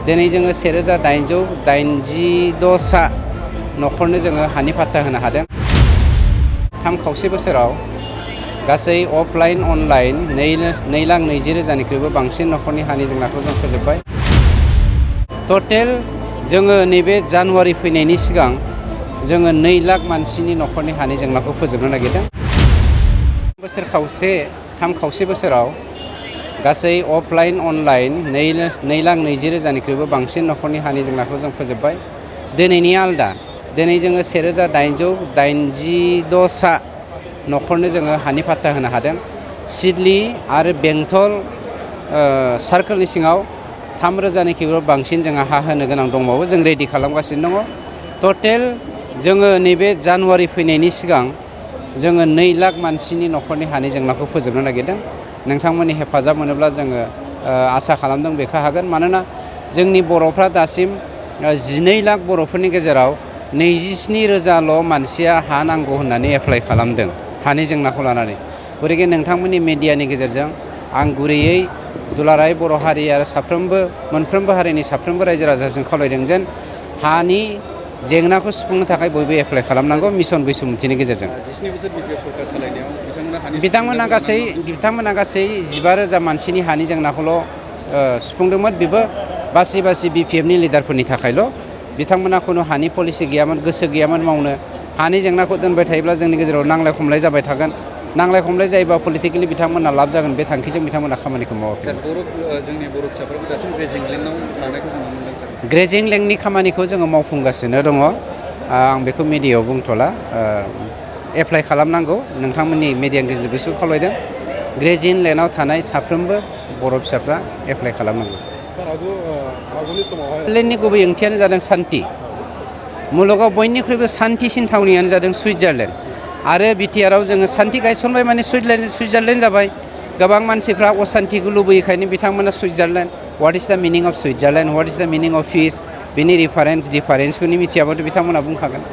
दिनै जोङो 1886 सा नख'रनो जोङो हानि फाट्टा होनो हादों। 3.5 बोसोराव गासै अफलाइन अनलाइन 2,20,000निख्रुइबो बांसिन नख'रनि हानि जेंनाखौ जों फोजोबबाय। टटेल जोङो नैबे जानुवारि फैनायनि सिगां जोङो 2 लाख मानसिनि नख'रनि हानि जेंनाखौ फोजोबनो नागिरदों। 3.5 बोसोराव गासै अफलाइन अनलाइन 2,20,000निख्रुइबो बांसिन नख'रनि हानि जेंनाखौ जों फोजोबबाय। दिनैनि आलदा, दिनै जोङो 1886 सा नख'रनो जोङो हानि फाट्टा होनो हादों। सिडली आरो बेंटल सार्कोलनि सिङाव 3,000निख्रुइबो बांसिन जोंहा हा होनो गोनां दंबावो, जों रेडि खालामगासिनो दङ। टटेल जोङो नैबे जानुवारि फैनायनि सिगां जोङो 2 लाख मानसिनि नख'रनि हानि जेंनाखौ फोजोबनो नागिरदों। नोंथांमोननि हेफाजाब मोनोब्ला जोङो आसा खालामदों बेखौ हागोन। मानोना जोंनि बर'फ्रा दासिम 12 लाख बर'फोरनि गेजेराव 27,000ल' मानसिया हा नांगौ होननानै एप्लाइ खालामदों हानि जेंनाखौ लानानै। गतिके नोंथांमोननि मिडियानि गेजेरजों आं गुरैयै दुलाराय बर' हारि आरो मोनफ्रोमबो हारिनि साफ्रोमबो रायजो राजाजों खावलायदों जेन हानि जेंनाखौ सुफुंनो थाखाय बयबो एप्लाइ खालामनांगौ मिशन बैसुमुथिनि गेजेरजों। 17 बोसोर बिटिआर सरकार सालायनायाव बिथांमोना गासै 15,000 मानसिनि हानि जेंनाखौल' सुफुंदोंमोन। बेबो बासि BPFनि लिडारफोरनि थाखायल'। बिथांमोना खुनु हानि पलिसि गैयामोन, गोसो गैयामोन मावनो। हानि जेंनाखौ दोनबाय थायोब्ला जोंनि गेजेराव नांलाय खमलाय जाबाय थागोन। नांलाय खमलाय जायोबा पलिटिकेलि बिथांमोना लाब जागोन, बे थांखिजों बिथांमोना खामानिखौ मावाखै। जोंनि बर' फिसाफोरखौ दासिम ग्रेजिं लेंकआव थानायखौ जों नुनो मोनदों। ग्रेजिं लेंकनि खामानिखौ जोङो मावफुंगासिनो दङ। आं बेखौ मिडियायाव बुंथ'ला। एप्लाइ खालामनांगौ, नोंथांमोननि मिडियानि गेजेरजों बिसोरखौ खावलायदों। ग्रेजिं लेन्डआव थानाय साफ्रोमबो बर' फिसाफ्रा एप्लाइ खालामनांगौ। लेन्डनि गुबै ओंथियानो जादों सान्ति। मुलुगाव बयनिख्रुइबो सान्तिसिन थावनियानो जादों सुइजारलेण्ड। आरो बिटिआरआव जोङो सान्ति गायसनबाय माने सुइजारलेण्ड जाबाय। गोबां मानसिफ्रा असान्तिखौ लुबैखायनो बिथांमोना सुइजारलेण्ड। व्हाट इज द मिनिं अफ सुइजारलेण्ड, व्हाट इज द मिनिं अफ पिस, बिनि डिफारेन्सखौनि मिथियाबाथ' बिथांमोना बुंखागोन।